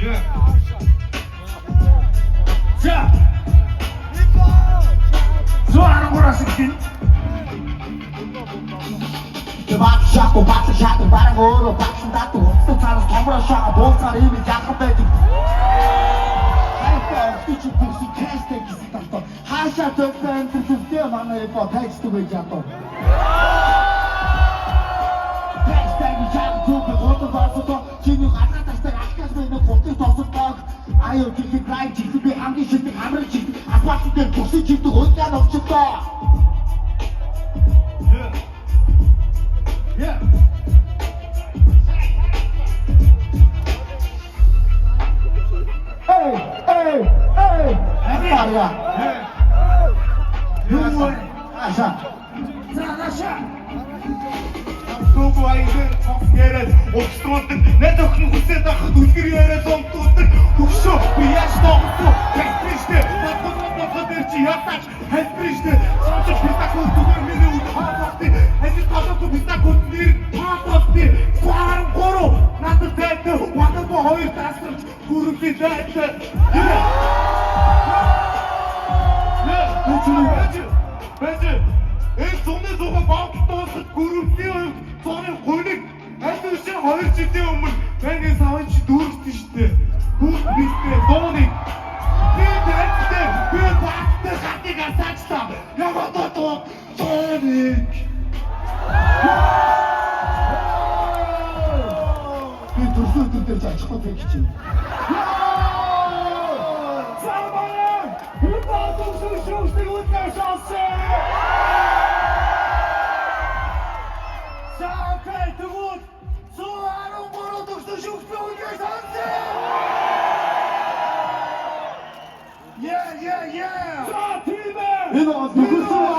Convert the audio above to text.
Yeah. За. 113-аас эхэлнэ. Бат шаху бат шаху бараг өөрөө батсан дату утсан цаанаас томроо шага бууцаар ийм яхах байдаг. Хайртай охид чи бүсий кэстэй гэсэн талтаа хаашаа төлсөн энэ төстэй манай эпо тайчдаг байж ядуу. Кэстэй жаг зүг гол басто чиний гадаа тастай алхаас би нэг гутыг тосолдог. Аюу чихэг рай чихэг би хамгийн шилдэг хамрыг чихэг асфальт дээр бүсий чигдэг уйлаа новчлоо. Yeah. Yeah. Эй, эй, эй. Арга. Yeah. Юу вэ? Аша. За наша. Түүгүй аягаар цогц яриад уцтруулдаг. Найз охин хүсээд байхад үлгэр яриад унтуулдаг. Хөгшөө би яаж тоглосон? Хэлбэр штэ. Бодгол бодгол дээр чи ятаач хэлбэр штэ. Сонсох пистакул зүгээр миний үд хоолтой. Ажил толгой пистакул нэр тоолтой. 13 надад зайтай. Ванаг хоёр тасарч гүрэмлээ зайтай. Yeah. Бэж. Бэж. Энэ зуны зуга богд дуусах гүрэмлийн хувьд зуны гуниг аль үшээ 2 жилийн өмнө миний савын чи дүүргсэн штэ. Бүгд бистэй дууныг би таньтай би бааттай хатыг асаачлаа. Яг одоо дуу зууныг. Би төрсөн өдөр дээр очихгүй тэг чинь. За манай хипхоп төгсөн шүүгчдийг үлдээ сонссон. За окей, тэгвэл 113 төгсөн шүүгчдийг үлдээ сонссон. Yeah, yeah, yeah. За тийм ээ. Энэ бол нөхөрсөн